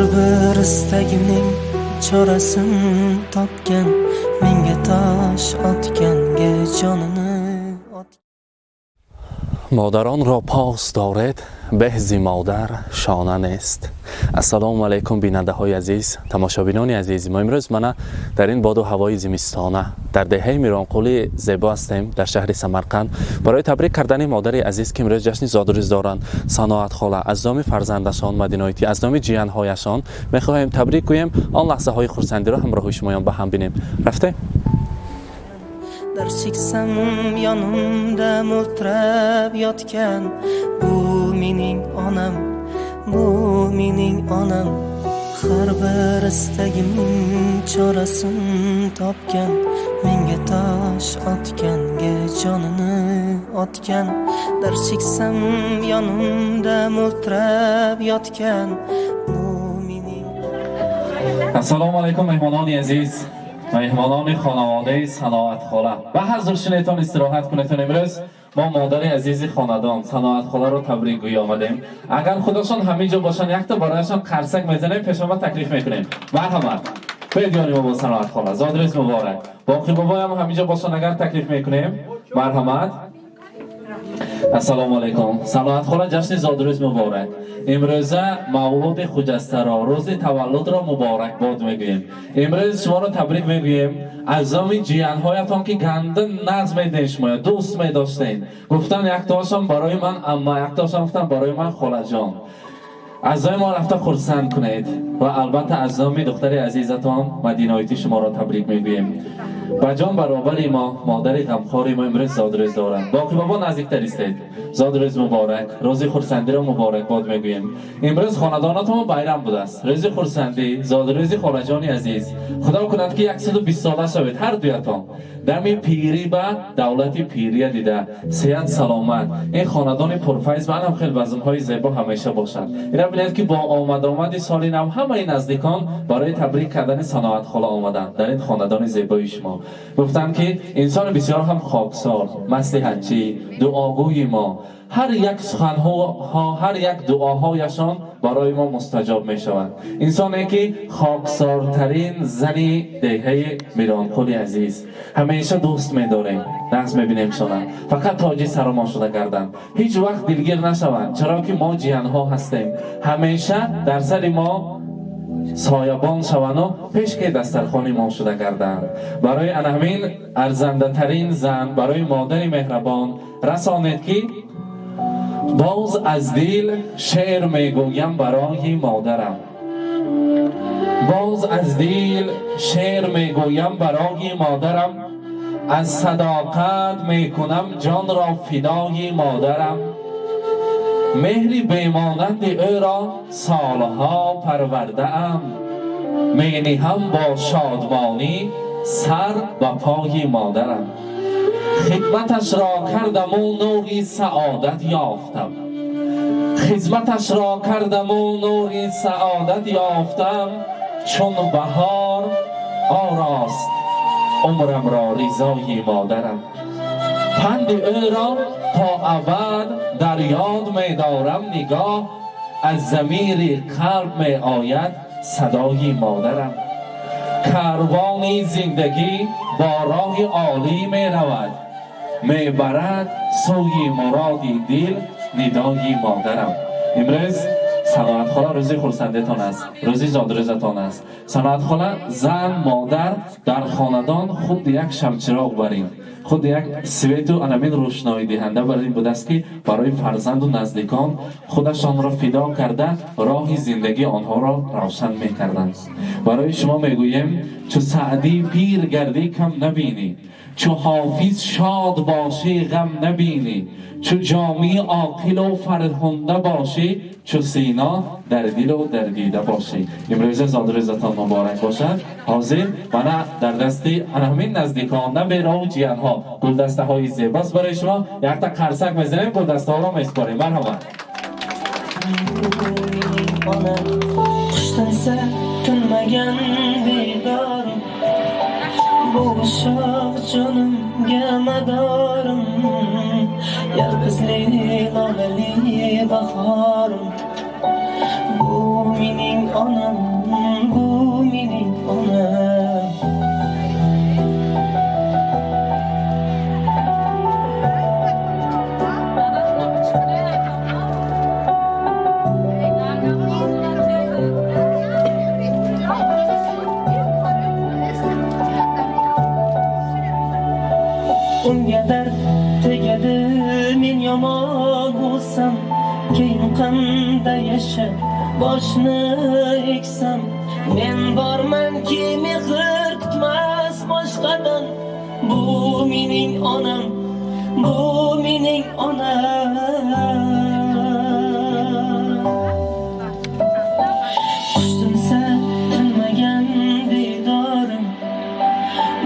Har bir istagimning chorasin topgan, menga tosh otganga jonini otgan. Модаронро пос доред, беҳ зи модар шона нест. Ассалому алайкум, бинандаҳои азиз, тамошобинони азиз. Мо имрӯз мана дар ин боду ҳавои зимистона дар деҳаи Миронқули зебо ҳастем, дар шаҳри Самарқанд, барои табрик кардани модари азиз, ки имрӯз ҷашни зодрӯз доранд, Саноат хола. Аз номи фарзандашон Мадиноитӣ, аз номи ҷиянҳояшон мехоҳем табрик гӯем. Он лаҳзаҳои хурсандиро ҳамроҳи шумоён ба ҳам бинем. Рафтем. Dard cheksam, yonimda mo'ltirab yotgan, bu mening onam, bu mening onam. Har bir istagimning chorasin topgan, menga tosh otganga jonini otgan. Dard cheksam, yonimda mo'ltirab yotgan, bu mening Ассалому алайкум, меҳмонони азиз, меҳмонони хонаводаи Саноат хола. Ба ҳазур шинетон, истироҳат кунетон. Имрӯз мо модари азизи хонадон Саноат холаро табрик гӯӣ омадем. Агар худашон ҳамин ҷо бошанд, якта барояшон қарсак мезанем, пешомад таклиф мекунем. Марҳамат, биёед ёни мо бо Саноат хола. Зодрӯз муборак! Боқи бобоям ҳамин ҷо бошанд агар, таклиф мекунем. Марҳамат. Ассалому алайкум, Саноат хола, ҷашни зодрӯз муборак! Имрӯза мавлуди хуҷастаро, рӯзи таваллудро муборакбод мегӯем. Имрӯз шуморо табрик мегӯем аз номи ҷиянҳоятон, ки ганда нағз медиҳем шумоя, дӯст медоштем. Гуфтан, яктоашон барои ман амма, яктоашон гуфтан, барои ман холаҷон. Аз номи мо рафта хурсанд кунед ва албатта аз номи духтари азизатон Мадиноитӣ шуморо табрик мегӯем. Ба ҷон баробари мо, модари ғамхори мо имрӯз зодрӯз доранд. Боқи бобо, наздиктар истед. Зодрӯз муборак, рӯзи хурсандиро муборакбод мегӯем. Имрӯз хонадонатон байрам будааст, рӯзи хурсандӣ, зодрӯзи холаҷони азиз. Худо кунад, ки 120 сола шавед ҳар дуятон, дами пирӣ ба давлати пирия дида, сеҳат саломат, ин хонадони пурфайз ба анам хел базмҳои зебо ҳамеша бошад. Ина бинед, ки бо омадомади соли нав ҳамаи наздикон барои табрик кардани Саноат хола омаданд дар ин хонадони зебои шумо. Гуфтанд, ки инсони бисёр ҳам хоксор, маслиҳатчӣ, дуогӯи мо, ҳар як суханҳо, ҳар як дуоҳояшон барои мо мустаҷоб мешавад. Инсоне ки хоксортарин зани деҳаи Миронқули азиз, ҳамеша дӯст медорем, нағз мебинемшона. Фақат тоҷи саромон шуда гарданд, ҳеҷ вақт дилгир нашаванд, чаро ки мо ҷиянҳо ҳастем. Ҳамеша дар сари мо соябон шаванду пешки дастархони мо шуда гарданд. Барои ана ҳамин арзандатарин зан, барои модари меҳрабон расонед, ки боз аз дил шеър мегӯям барои модарам, боз аз дил шеър мегӯям барои модарам, аз садоқат мекунам ҷонро фидои модарам. Меҳри бемонанди ӯро солҳо парвардаам, мениҳам бо шодмонӣ сар ба пои модарам. Хидматашро кардаму нури саодат ёфтам, хизматашро кардаму нури саодат ёфтам, чун баҳор орост умрамро ризои модарам. Панди ӯро то абад дар ёд медорам, нигоҳ аз замири қалб меояд садои модарам. Карвони зиндагӣ бо роҳи олӣ меравад, мебарад сӯи муроди дил нидои модарам. Имрӯз, Саноат хола, рӯзи хурсандетон аст, рӯзи зодрӯзатон аст. Саноат хола, зан, модар дар хонадон худ як шамчироғ барин, худ як свету анамин рӯшноидиҳанда бар ин будааст, ки барои фарзанду наздикон худашонро фидо карда, роҳи зиндагии онҳоро равшан мекарданд. Барои шумо мегӯем: чу Саъдӣ пир гардӣ, кам набинӣ, чу Ҳофиз шод бошӣ, ғам набинӣ, чу Ҷомӣ оқилу фархунда бошӣ, чу Сино дар дилу дар дида бошӣ. Имрӯза зодрӯзатон муборак бошад. Ҳозир мана дар дасти ҳамин наздикон, набераву ҷиянҳо гулдастаҳои зебост барои шумо. Якта қарсак мезанем, гулдастаҳоро месупорем. Марҳамат. Onam, qush tinsa tinmagan bedorim, bu shoh jonimga madorim, yaldizli, lolali bahorim, bu mening Onam, bu mening onam. Unga dard tegadi men yomon bo'lsam, keyin qanday yashab boshni eksam? Men bormanki, mehr kutmas boshqadan. Bu mening onam, bu mening onam. Qush tinsa tinmagan didorim,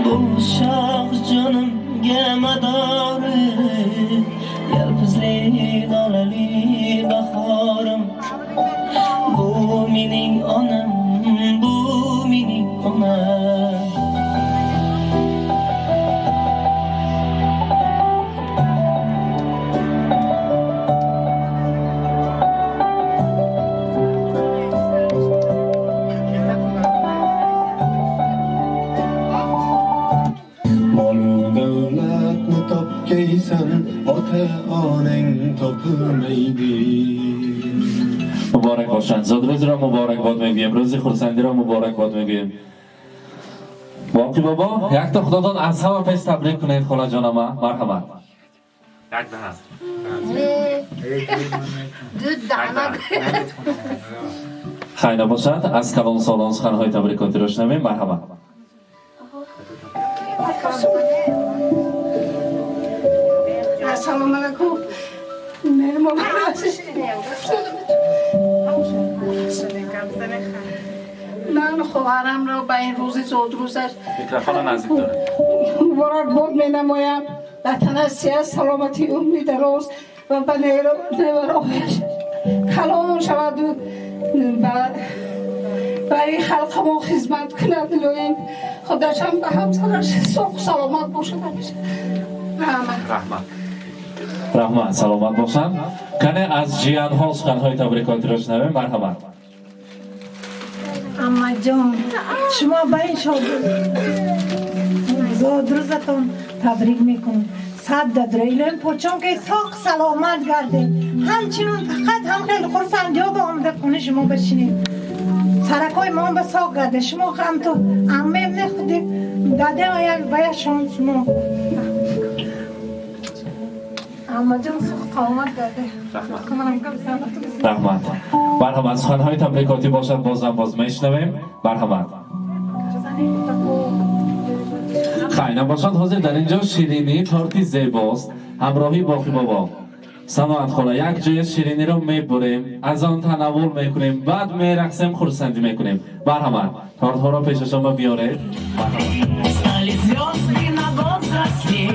bu shoh jonimga madorim, yalpizli nolali bahorim. Bu mening onam, bu mening onam. Molu davlatni topgaysan, ota onang topilmaydi. Муборак бошанд. Зодрӯзро муборакбод мегӯем, рӯзи хурсандиро муборакбод мегӯем. Боқӣ бобо, якта худотон аз ҳама пеш табрик кунед холаҷонама. Марҳамат. Як даҳан. Ду даҳана. Хайр набошад, аз калонсолон суханҳои табрикотиро шунавем. Марҳамат. Ассалому алайкум. Меҳмон. Ман хоҳарамро ба ин рӯзи зодрӯзаш Микрофона наздик доред. Муборакбод менамоям. Ватанаш сиҳат, саломатӣ, умри дароз ва ба неварояш калон шаваду барои халқамон хизмат кунад. Илоҳим, худашам ба ҳамсараш соғу саломат бошад ҳамеша. Раҳмат. Раҳмат. Раҳмат, саломат бошанд. Кане, аз ҷиянҳо суханҳои табрикотиро шунавем. Марҳамат. Аммаҷон, шумо ба ин зодрӯзатон табрик мекунем. Сад дадра, илоҳим почон ки соқ саломат гардед. Ҳамчунин фақат ҳам хеле хурсандиҳо ба омада хонаи шумо бишинем. Саракҳои мо ба соқ гарде. Шумо ҳам ту аммем нехудем, дадем баяшон шумо. Аммаҷон, соқ саломат гарде. Раҳмат. Марҳамат, суханҳои табрикотӣ бошад, бозам боз мешунавем. Марҳамат. Хайр набошад, ҳозир дар ин ҷо ширинӣ, торти зебост. Ҳамроҳӣ Боқӣ бобо, Саноат хола, як ҷоя шириниро мебурем, аз он танаввул мекунем, баъд мерақсем, хурсандӣ мекунем. Марҳамат, тортҳоро пешашонба биёред. Марҳамат. Стали звезды на год взрослей.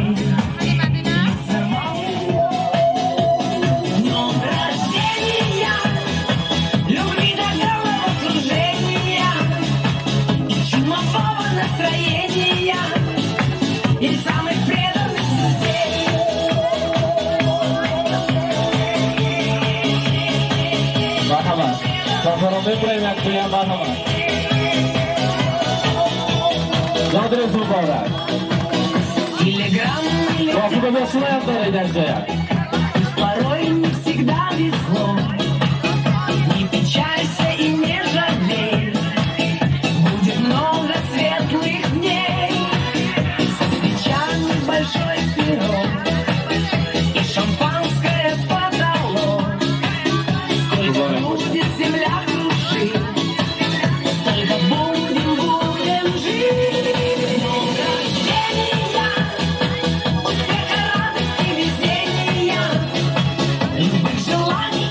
Днем рождения, любви до головокружения и чумового настроения, и самых преданных друзей. Марҳамат, тортҳоро мебурем як ҷоя. Марҳамат, зодрӯз муборак. Телеграммы Боқӣ бобо, шумоям доред як ҷоя. Пусть порой не всегда везло. Не печалься и не жалей. Будет много светлых дней. Со свечами большой пирог и шампанское подало. Сколько будет земля кружить, столько будем, будем жить. С днем рождения, успеха, радости, везения, любых желаний.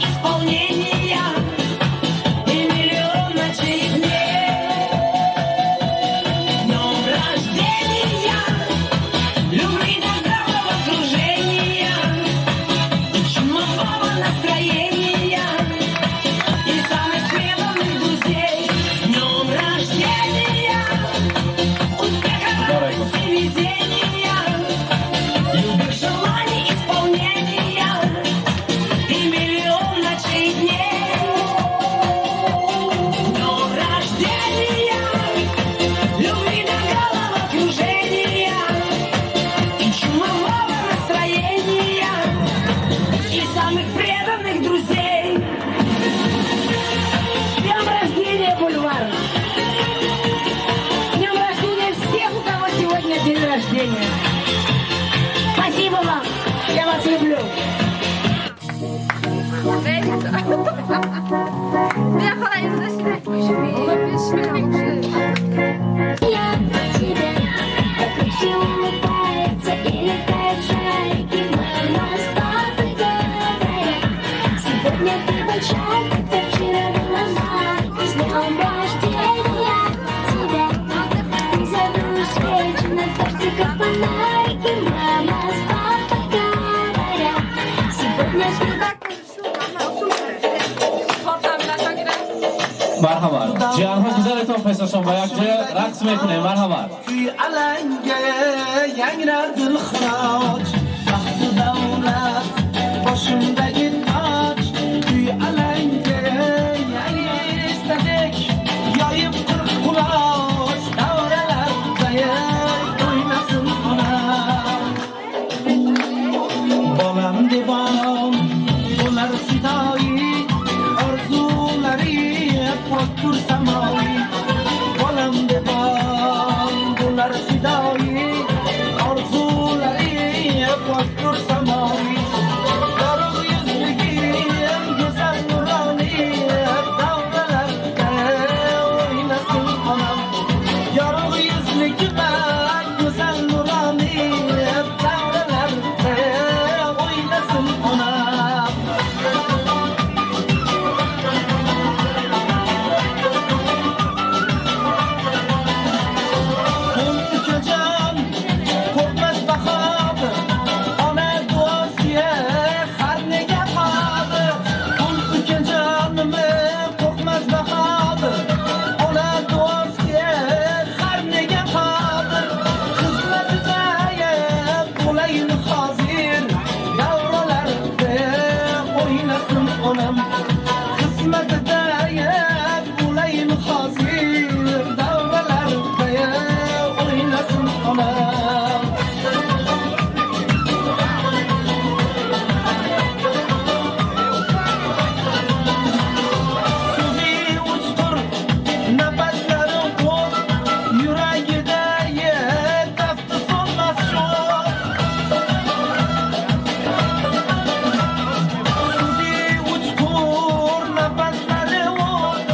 Марҳамат, ҷиянҳо, гузаретон пешашон, ба як ҷоя рақс мекунем. Марҳамат. Kuy alanga yangrar dilxiroj, baxtu davlat boshimdagi toj. Kuy alanga yangristadek yoyib 40 quloch, davralarda o'ynasin onam. Bolam debon bo'lar fidoyi, orzulari pokdur samoyi. Bolam debon bo'lar fidoyi, orzulari pokdur samoyi. Yorug' yuzligim go'zal nuroniy, davralarda o'ynasin onam. Yorug' yuzligim go'zal nuroniy, davralarda o'ynasin onam. Qo'l ukajon qo'rqmas bahodir, ona duosiga har nega qodir. Qo'l ukajonim qo'rqmas bahodir, ona duosiga har nega qodir. Xizmatida bo'layin hozir, davralarda o'ynasin onam. Xizmatida bo'layin hozir, davralarda o'ynasin onam. So'zi uchqur, nafaslari o't, yuragida tafti so'nmas shuq. So'zi uchqur, nafaslari o't,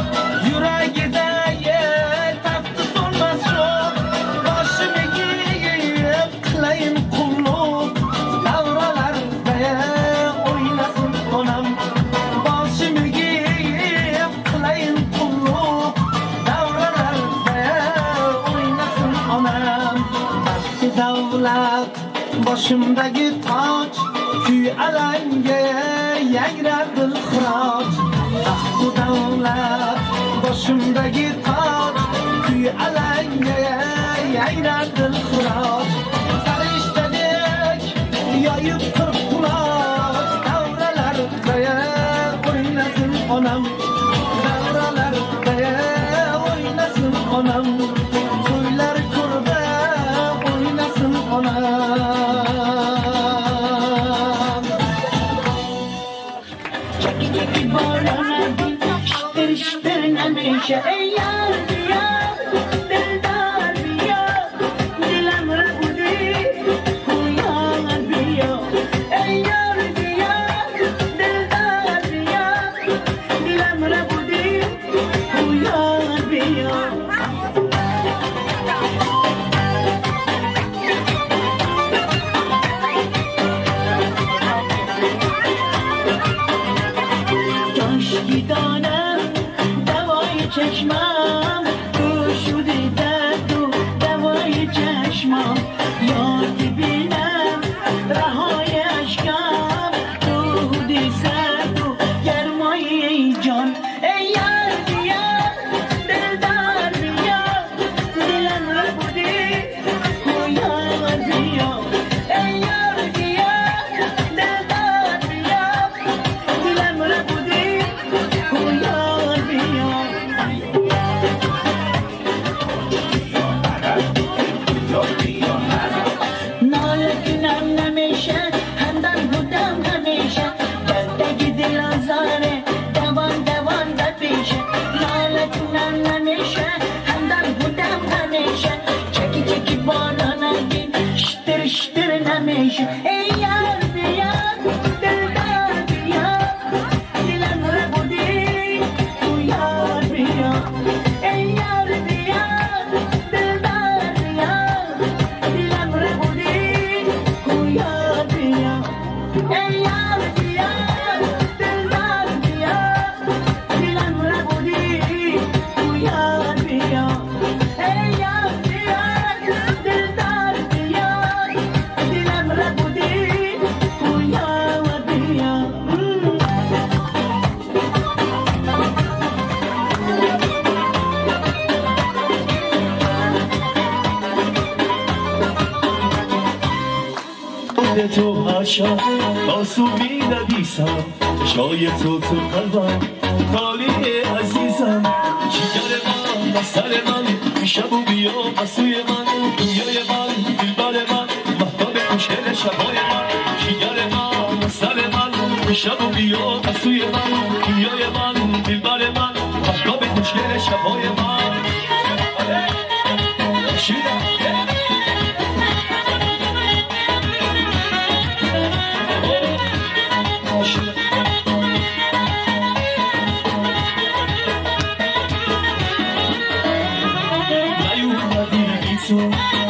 yuragida tafti so'nmas shuq. Boshim egib qilayin qulluq, davralarda o'ynasin onam. Boshim egib qilayin qulluq, davralarda o'ynasin onam. Baxti davlat boshimdagi toj, kuy alanga yangrar dilxiroj. Baxtu davlat boshimdagi toj, kuy alanga yangrar dilxiroj. Farishtadek yoyib 40 quloch, davralarda o'ynasin onam. Davralarda o'ynasin onam. To'ylar ko'rda o'ynasin onam. Çeki çeki borona şıtır şıtır نمیشه. ای یار بیا، دلدار بیا، دلم ربودی یار بیا. ای یار بیا، دلدار بیا، دلم ربودی یار بیا. کاشکی دانم دوای چشمم، تو شدی درد و دوای چشمم. یاد بینم رهای اشکم، تو بودی سرد و گرمای جان. ای یار بیا، دلدار بیا، دلم ربودی یار بیا. ای یار بیا، دلدار بیا، دلم ربودی یار بیا. ناله کنم نمیشه، همدم بودم همیشه، دردگی دل آزاره دوان دوان بپیشه. ناله کنم نمیشه، همدم بودم همیشه، چکی چکی بالا نگین شتر شتر نمیشه. ای یار بیا، دلدار بیا، دلم ربودی تو یار بیا. ای یار بیا، دلدار بیا، دلم ربودی تو یار بیا. ای یار بیا، دلدار بیا، دلم ربودی تو یار بیا. ای یار بیا، دلدار بیا، دلم ربودی تو یار بیا. یاد تو هر شب آسو می نویسم، جای تو تو قلبم خالی عزیزم. جگر من سر من شب و بیا بسوی من، دنیای من دلبر من مهتاب خوشگل شبای من. جگر من سر من شب و بیا بسوی من، دنیای من دلبر من مهتاب خوشگل شبای من.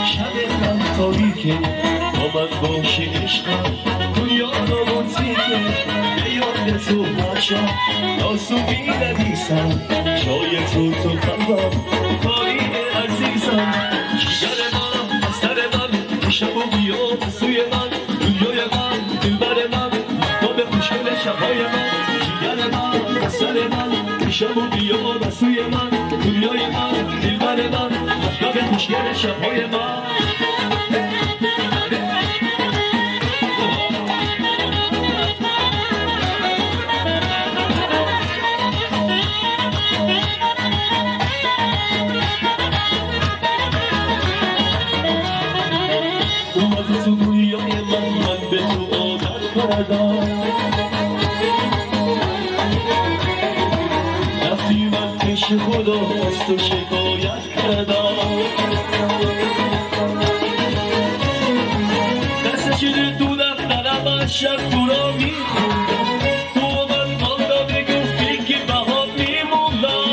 شب من تاریکه با من باشی عشقم دنیا رومانتیکه، به یاد تو هر شب آسو می نویسم، جای تو تو قلبم خالی عزیزم. جگر من سر من شب و بیا سوی من، دنیای من دلبر من مهتاب خوشگل شبهای من. جگر من سر من شب و بیا سوی من، دنیای من دلبر من مهتاب خوشگل شبهای من. اومدی تو دنیای من، من به تو عادت کردم، رفتی من پیش خدا از تو شکایت کردم، دست شده تو دفترم از شب تو را میخوندم، تو من آن را بگفتی که بهات میموندم.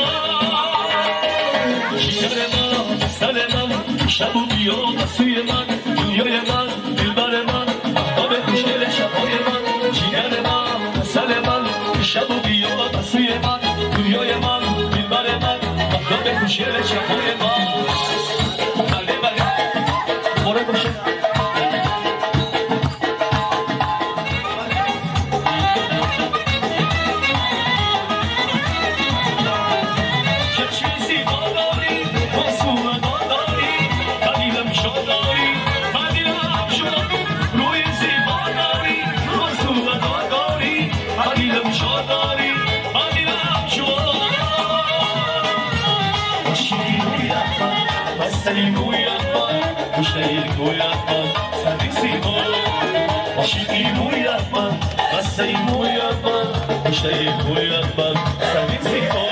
جگر من سر من شب و بیا سوی من، دنیای من دلبر من مهتاب خوشگل شبهای من. جگر من سر من شب و بیا سوی من، دنیای من دلبر من مهتاب خوشگل شبهای من. بله بله مبارک باشه. چشمی زیبا داری، آسون داری، دلیلم شاد داری، دلیلم شاد، روی زیبا داری، آسون داری، دلیلم شاد داری، دلیلم شاد. عاشقی موی من، بستنی موی من، مشتری موی من، سری زیبا. عاشقی موی من، بستنی موی من، مشتری موی من، سری زیبا.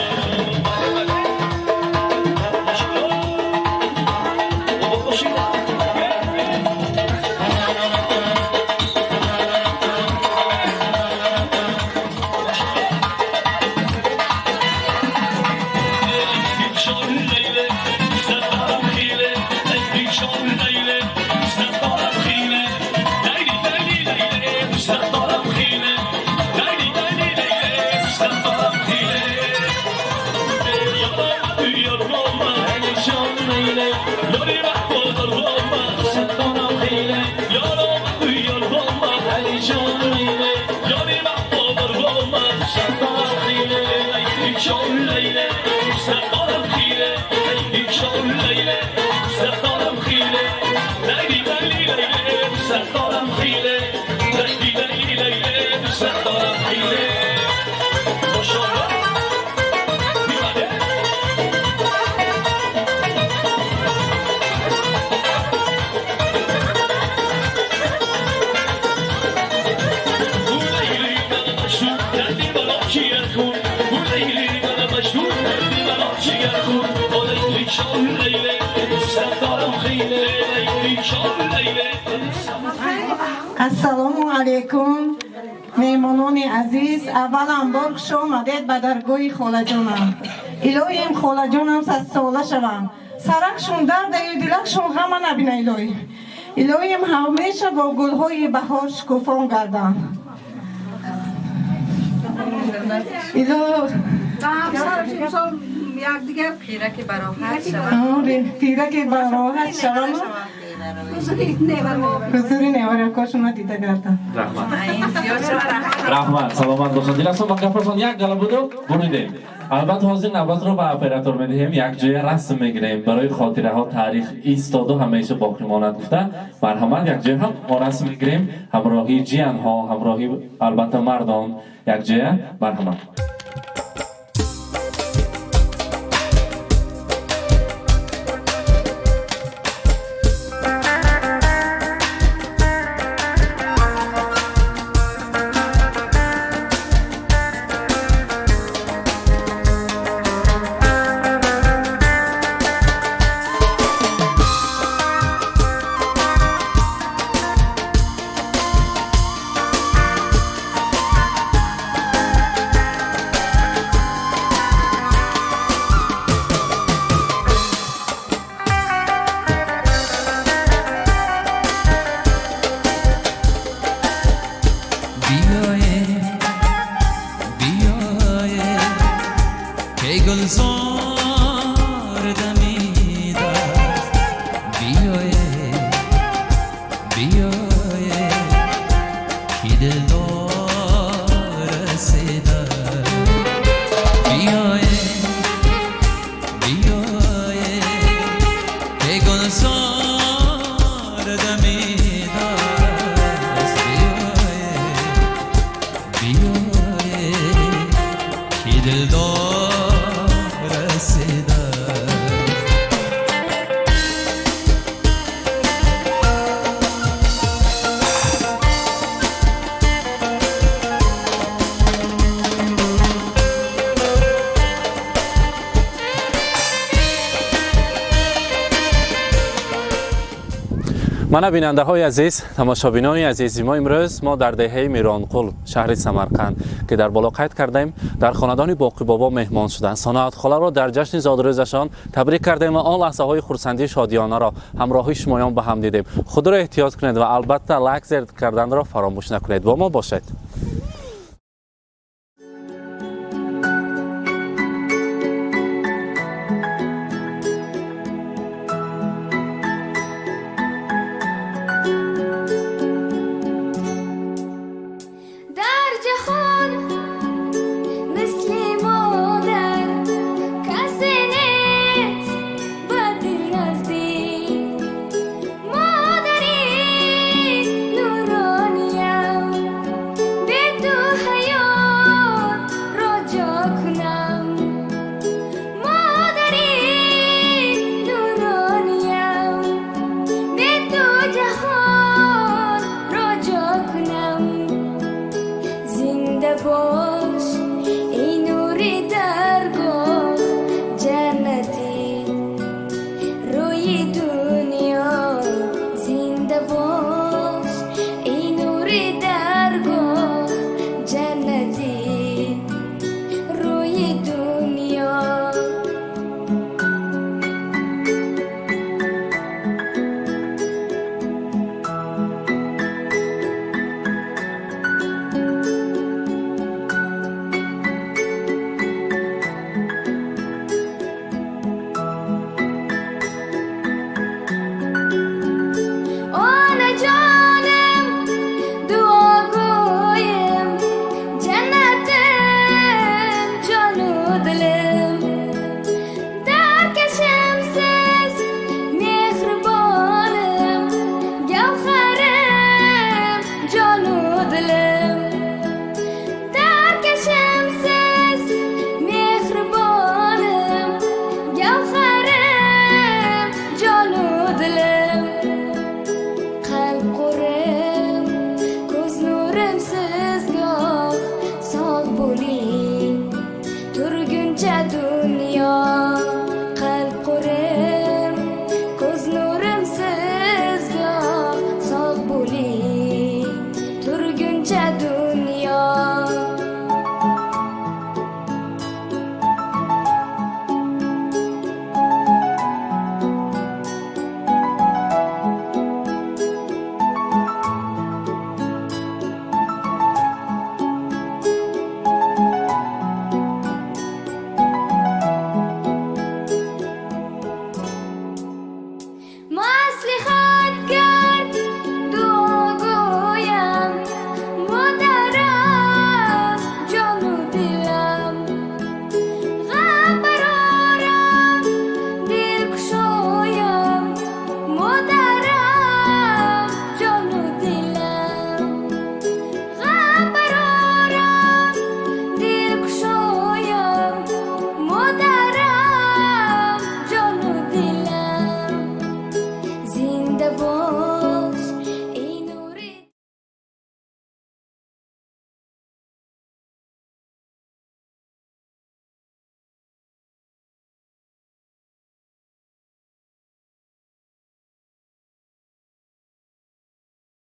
Ассалому алайкум, меҳмонони азиз. Аввалан бор хуш омадед ба даргоҳи холаҷонам. Илоҳим холаҷонам садсола шавам, саракшун дардаю дилакшун ғама набина. Илоҳим, илоҳим ҳамеша бо гулҳои баҳор шукуфон гардам. Якдигар пираки бароҳат шавам, пираки бароҳат шавам, ҳузури неваракошона дида гардам. Раҳмат, раҳмат, саломат бошанд. Диласон ба гапашон як гала буду буридем. Албатта, ҳозир навбатро ба оператор медиҳем, якҷоя расм мегирем барои хотираҳо, таърих истоду ҳамеша боқӣ монад гуфта. Марҳамат, якҷоя ҳам мо расм мегирем, ҳамроҳи ҷиянҳо, ҳамроҳи, албатта, мардон якҷоя. Марҳамат. Мана, бинандаҳои азиз, тамошобинони азизи мо, имрӯз мо дар деҳаи Миронқул, шаҳри Самарқанд, ки дар боло қайд кардаем, дар хонадони Боқибобо меҳмон шуданд. Саноатхоларо дар ҷашни зодрӯзашон табрик кардем ва он лаҳзаҳои хурсандии шодиёнаро ҳамроҳи шумоён ба ҳам дидем. Худро эҳтиёт кунед ва, албатта, лайк зер карданро фаромӯш накунед. Бо мо бошед. Дар ҷаҳон мисли модар касе нест ба дил наздик. Модари нурониям, бе ту ҳаётро ҷо кунам. Модари нурониям, бе ту ҷаҳонро ҷо кунам. Зинда бод.